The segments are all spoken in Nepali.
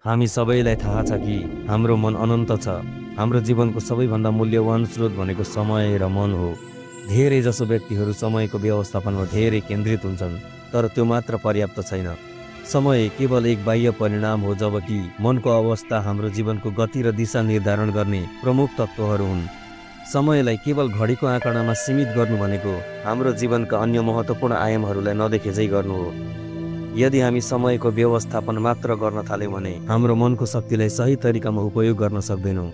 हामी सबैलाई थाहा छ कि हाम्रो मन अनन्त छ। हाम्रो जीवनको सबैभन्दा मूल्यवान स्रोत भनेको समय र मन हो। धेरै जसो व्यक्तिहरू समयको व्यवस्थापनमा धेरै केन्द्रित हुन्छन्, तर त्यो मात्र पर्याप्त छैन। समय केवल एक बाह्य परिणाम हो, जबकि मनको अवस्था हाम्रो जीवनको गति र दिशा निर्धारण गर्ने प्रमुख तत्त्वहरू हुन्। समयलाई केवल घडीको आँकडामा सीमित गर्नु भनेको हाम्रो जीवनका अन्य महत्त्वपूर्ण आयामहरूलाई नदेखेझै गर्नु हो। यदि हामी समयको व्यवस्थापन मात्र गर्न थाल्यौँ भने हाम्रो मनको शक्तिलाई सही तरिकामा उपयोग गर्न सक्दैनौँ।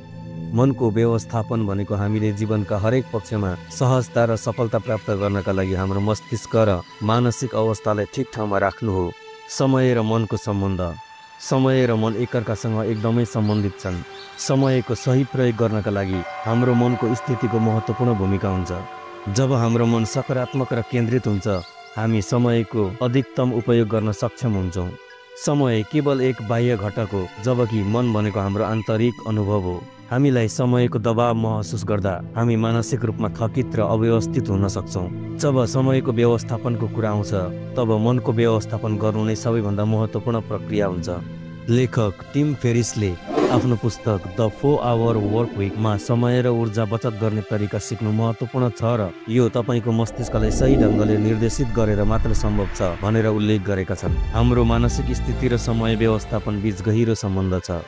मनको व्यवस्थापन भनेको हामीले जीवनका हरेक पक्षमा सहजता र सफलता प्राप्त गर्नका लागि हाम्रो मस्तिष्क र मानसिक अवस्थालाई ठिक ठाउँमा राख्नु हो। समय र मनको सम्बन्ध। समय र मन एकअर्कासँग एकदमै सम्बन्धित छन्। समयको सही प्रयोग गर्नका लागि हाम्रो मनको स्थितिको महत्त्वपूर्ण भूमिका हुन्छ। जब हाम्रो मन सकारात्मक र केन्द्रित हुन्छ, हामी समयको अधिकतम उपयोग गर्न सक्षम हुन्छौँ। समय केवल एक बाह्य घटक हो, जबकि मन भनेको हाम्रो आन्तरिक अनुभव हो। हामीलाई समयको दबाव महसुस गर्दा हामी मानसिक रूपमा थकित र अव्यवस्थित हुन सक्छौँ। जब समयको व्यवस्थापनको कुरा आउँछ, तब मनको व्यवस्थापन गर्नु नै सबैभन्दा महत्त्वपूर्ण प्रक्रिया हुन्छ। लेखक टिम फेरिसले आफ्नो पुस्तक द 4 आवर वर्क विकमा समय र ऊर्जा बचत गर्ने तरिका सिक्नु महत्त्वपूर्ण छ र यो तपाईँको मस्तिष्कलाई सही ढङ्गले निर्देशित गरेर मात्र सम्भव छ भनेर उल्लेख गरेका छन्। हाम्रो मानसिक स्थिति र समय व्यवस्थापन बीच गहिरो सम्बन्ध छ।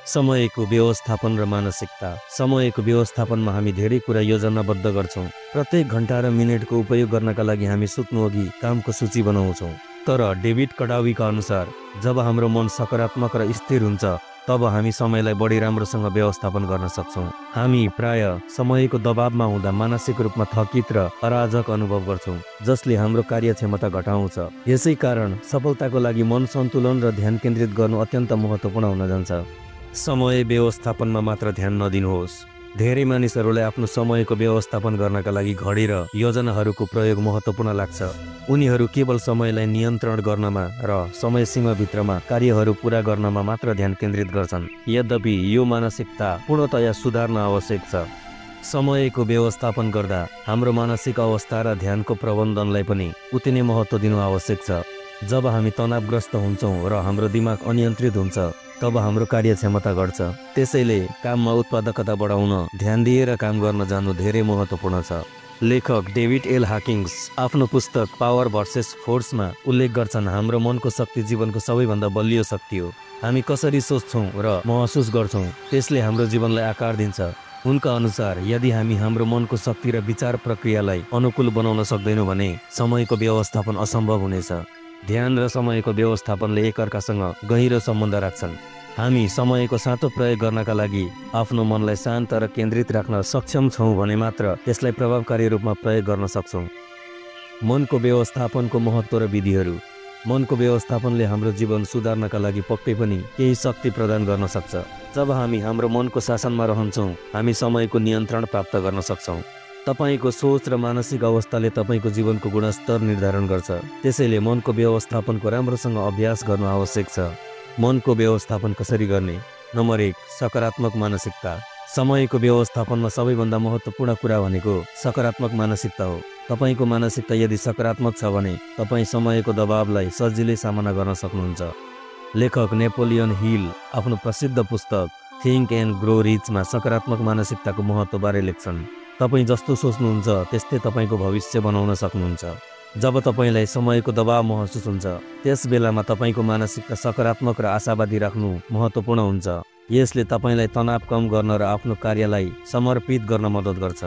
समयको व्यवस्थापन र मानसिकता। समयको व्यवस्थापनमा हामी धेरै कुरा योजनाबद्ध गर्छौँ। प्रत्येक घन्टा र मिनेटको उपयोग गर्नका लागि हामी सुत्नु अघि कामको सूची बनाउँछौँ। तर डेभिड कडावीका अनुसार जब हाम्रो मन सकारात्मक र स्थिर हुन्छ, तब हामी समयलाई बढी राम्रोसँग व्यवस्थापन गर्न सक्छौँ। हामी प्राय समयको दबावमा हुँदा मानसिक रूपमा थकित र अराजक अनुभव गर्छौँ, जसले हाम्रो कार्यक्षमता घटाउँछ। यसै कारण सफलताको लागि मन सन्तुलन र ध्यान केन्द्रित गर्नु अत्यन्त महत्त्वपूर्ण हुन जान्छ। समय व्यवस्थापनमा मात्र ध्यान नदिनुहोस्। धेरै मानिसहरूलाई आफ्नो समयको व्यवस्थापन गर्नका लागि घडी र योजनाहरूको प्रयोग महत्त्वपूर्ण लाग्छ। उनीहरू केवल समयलाई नियन्त्रण गर्नमा र समय सीमाभित्रमा कार्यहरू पूरा गर्नमा मात्र ध्यान केन्द्रित गर्छन्। यद्यपि यो मानसिकता पूर्णतया सुधार्न आवश्यक छ। समयको व्यवस्थापन गर्दा हाम्रो मानसिक अवस्था र ध्यानको प्रबन्धनलाई पनि उति नै महत्त्व दिनु आवश्यक छ। जब हामी तनावग्रस्त हुन्छौँ र हाम्रो दिमाग अनियन्त्रित हुन्छ, तब हाम्रो कार्यक्षमता घट्छ। त्यसैले काममा उत्पादकता बढाउन ध्यान दिएर काम गर्न जानु धेरै महत्त्वपूर्ण छ। लेखक डेभिड एल हाकिङ्स आफ्नो पुस्तक पावर भर्सेस फोर्समा उल्लेख गर्छन्, हाम्रो मनको शक्ति जीवनको सबैभन्दा बलियो शक्ति हो। हामी कसरी सोच्छौँ र महसुस गर्छौँ, त्यसले हाम्रो जीवनलाई आकार दिन्छ। उनका अनुसार यदि हामी हाम्रो मनको शक्ति र विचार प्रक्रियालाई अनुकूल बनाउन सक्दैनौँ भने समयको व्यवस्थापन असम्भव हुनेछ। ध्यान र समयको व्यवस्थापनले एकअर्कासँग गहिरो सम्बन्ध राख्छन्। हामी समयको साँचो प्रयोग गर्नका लागि आफ्नो मनलाई शान्त र केन्द्रित राख्न सक्षम छौँ भने मात्र त्यसलाई प्रभावकारी रूपमा प्रयोग गर्न सक्छौँ। मनको व्यवस्थापनको महत्त्व र विधिहरू। मनको व्यवस्थापनले हाम्रो जीवन सुधार्नका लागि पक्कै पनि केही शक्ति प्रदान गर्न सक्छ। जब हामी हाम्रो मनको शासनमा रहन्छौँ, हामी समयको नियन्त्रण प्राप्त गर्न सक्छौँ। तपाईँको सोच र मानसिक अवस्थाले तपाईँको जीवनको गुणस्तर निर्धारण गर्छ। त्यसैले मनको व्यवस्थापनको राम्रोसँग अभ्यास गर्नु आवश्यक छ। मनको व्यवस्थापन कसरी गर्ने? नम्बर 1, सकारात्मक मानसिकता। समयको व्यवस्थापनमा सबैभन्दा महत्त्वपूर्ण कुरा भनेको सकारात्मक मानसिकता हो। तपाईँको मानसिकता यदि सकारात्मक छ भने तपाईँ समयको दबावलाई सजिलै सामना गर्न सक्नुहुन्छ। लेखक नेपोलियन हिल आफ्नो प्रसिद्ध पुस्तक थिङ्क एन्ड ग्रो रिचमा सकारात्मक मानसिकताको महत्त्वबारे लेख्छन्। तपाईँ जस्तो सोच्नुहुन्छ त्यस्तै तपाईँको भविष्य बनाउन सक्नुहुन्छ। जब तपाईँलाई समयको दबाव महसुस हुन्छ, त्यस बेलामा तपाईँको मानसिकता सकारात्मक र आशावादी राख्नु महत्त्वपूर्ण हुन्छ। यसले तपाईँलाई तनाव कम गर्न र आफ्नो कार्यलाई समर्पित गर्न मद्दत गर्छ।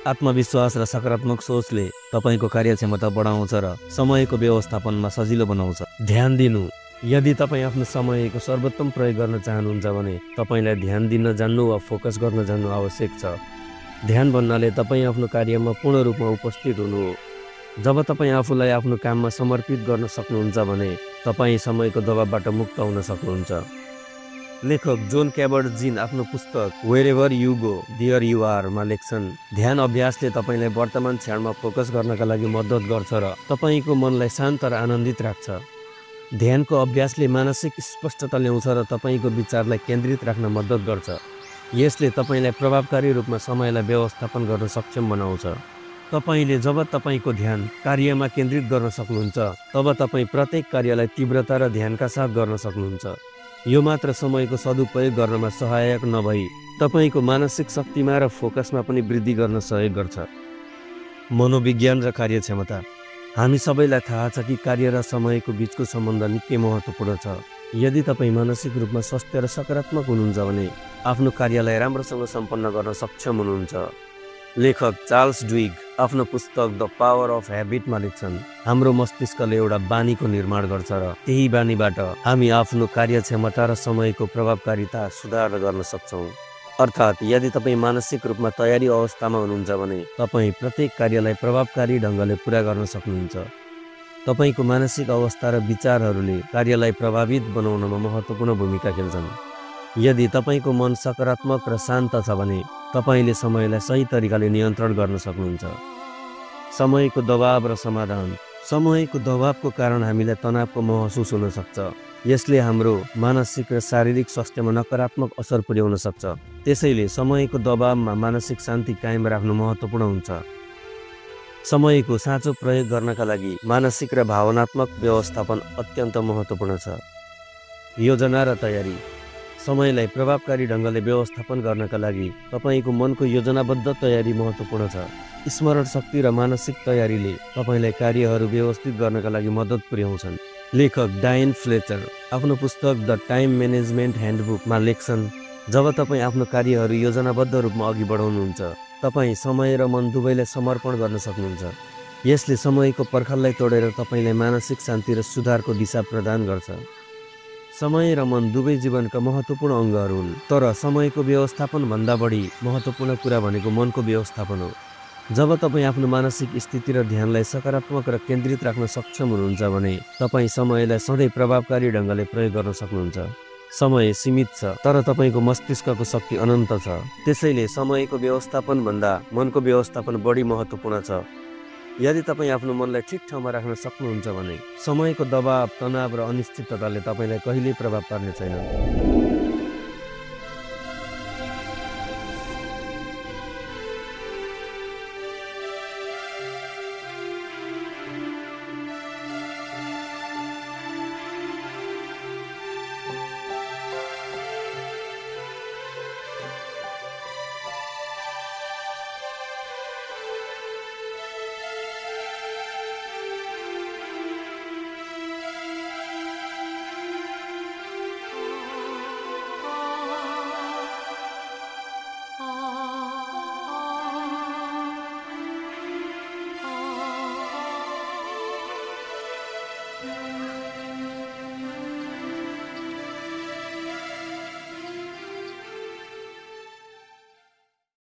आत्मविश्वास र सकारात्मक सोचले तपाईँको कार्यक्षमता बढाउँछ र समयको व्यवस्थापनमा सजिलो बनाउँछ। ध्यान दिनु। यदि तपाईँ आफ्नो समयको सर्वोत्तम प्रयोग गर्न चाहनुहुन्छ भने तपाईँलाई ध्यान दिन जान्नु वा फोकस गर्न जान्नु आवश्यक छ। ध्यान भन्नाले तपाईँ आफ्नो कार्यमा पूर्ण रूपमा उपस्थित हुनु हो। जब तपाईँ आफूलाई आफ्नो काममा समर्पित गर्न सक्नुहुन्छ भने तपाईँ समयको दबावबाट मुक्त हुन सक्नुहुन्छ। लेखक जोन क्याबर्ट-जिन आफ्नो पुस्तक वेयरएभर यु गो देयर यु आरमा लेख्छन्, ध्यान अभ्यासले तपाईँलाई वर्तमान क्षणमा फोकस गर्नका लागि मद्दत गर्छ र तपाईँको मनलाई शान्त र आनन्दित राख्छ। ध्यानको अभ्यासले मानसिक स्पष्टता ल्याउँछ र तपाईँको विचारलाई केन्द्रित राख्न मद्दत गर्छ। यसले तपाईँलाई प्रभावकारी रूपमा समयलाई व्यवस्थापन गर्न सक्षम बनाउँछ। तपाईँले जब तपाईँको ध्यान कार्यमा केन्द्रित गर्न सक्नुहुन्छ, तब तपाईँ प्रत्येक कार्यलाई तीव्रता र ध्यानका साथ गर्न सक्नुहुन्छ। यो मात्र समयको सदुपयोग गर्नमा सहायक नभई तपाईँको मानसिक शक्तिमा र फोकसमा पनि वृद्धि गर्न सहयोग गर्छ। मनोविज्ञान र कार्यक्षमता। हामी सबैलाई थाहा छ कि कार्य र समयको बीचको सम्बन्ध निकै महत्त्वपूर्ण छ। यदि तपाईँ मानसिक रूपमा स्वस्थ र सकारात्मक हुनुहुन्छ भने आफ्नो कार्यलाई राम्रोसँग सम्पन्न गर्न सक्षम हुनुहुन्छ। लेखक चार्ल्स डुइग आफ्नो पुस्तक द पावर अफ ह्याबिटमा लेख्छन्, हाम्रो मस्तिष्कले एउटा बानीको निर्माण गर्छ र त्यही बानीबाट हामी आफ्नो कार्यक्षमता र समयको प्रभावकारिता सुधार गर्न सक्छौँ। अर्थात् यदि तपाईँ मानसिक रूपमा तयारी अवस्थामा हुनुहुन्छ भने तपाईँ प्रत्येक कार्यलाई प्रभावकारी ढङ्गले पुरा गर्न सक्नुहुन्छ। तपाईँको मानसिक अवस्था र विचारहरूले कार्यलाई प्रभावित बनाउनमा महत्त्वपूर्ण भूमिका खेल्छन्। यदि तपाईँको मन सकारात्मक र शान्त छ भने तपाईँले समयलाई सही तरिकाले नियन्त्रण गर्न सक्नुहुन्छ। समयको दबाव र समाधान। समयको दबावको कारण हामीलाई तनावको महसुस हुन सक्छ। यसले हाम्रो मानसिक र शारीरिक स्वास्थ्यमा नकारात्मक असर पुर्याउन सक्छ। त्यसैले समयको दबावमा मानसिक शान्ति कायम राख्नु महत्त्वपूर्ण हुन्छ। समयको साँचो प्रयोग गर्नका लागि मानसिक र भावनात्मक व्यवस्थापन अत्यन्त महत्त्वपूर्ण छ। योजना र तयारी। समयलाई प्रभावकारी ढङ्गले व्यवस्थापन गर्नका लागि तपाईँको मनको योजनाबद्ध तयारी महत्त्वपूर्ण छ। स्मरण शक्ति र मानसिक तयारीले तपाईँलाई कार्यहरू व्यवस्थित गर्नका लागि मद्दत पुर्याउँछन्। लेखक डायन फ्लेचर आफ्नो पुस्तक द टाइम म्यानेजमेन्ट ह्यान्डबुकमा लेख्छन्, जब तपाईँ आफ्नो कार्यहरू योजनाबद्ध रूपमा अघि बढाउनुहुन्छ तपाईँ समय र मन दुवैलाई समर्पण गर्न सक्नुहुन्छ। यसले समयको पर्खाललाई तोडेर तपाईँलाई मानसिक शान्ति र सुधारको दिशा प्रदान गर्छ। समय र मन दुवै जीवनका महत्त्वपूर्ण अङ्गहरू हुन्, तर समयको व्यवस्थापनभन्दा बढी महत्त्वपूर्ण कुरा भनेको मनको व्यवस्थापन हो। जब तपाईँ आफ्नो मानसिक स्थिति र ध्यानलाई सकारात्मक र केन्द्रित राख्न सक्षम हुनुहुन्छ भने तपाईँ समयलाई सधैँ प्रभावकारी ढङ्गले प्रयोग गर्न सक्नुहुन्छ। समय सीमित छ तर तपाईँको मस्तिष्कको शक्ति अनन्त छ। त्यसैले समयको व्यवस्थापनभन्दा मनको व्यवस्थापन बढी महत्त्वपूर्ण छ। यदि तपाईँ आफ्नो मनलाई ठिक ठाउँमा राख्न सक्नुहुन्छ भने समयको दबाव, तनाव र अनिश्चितताले तपाईँलाई कहिल्यै प्रभाव पार्ने छैन।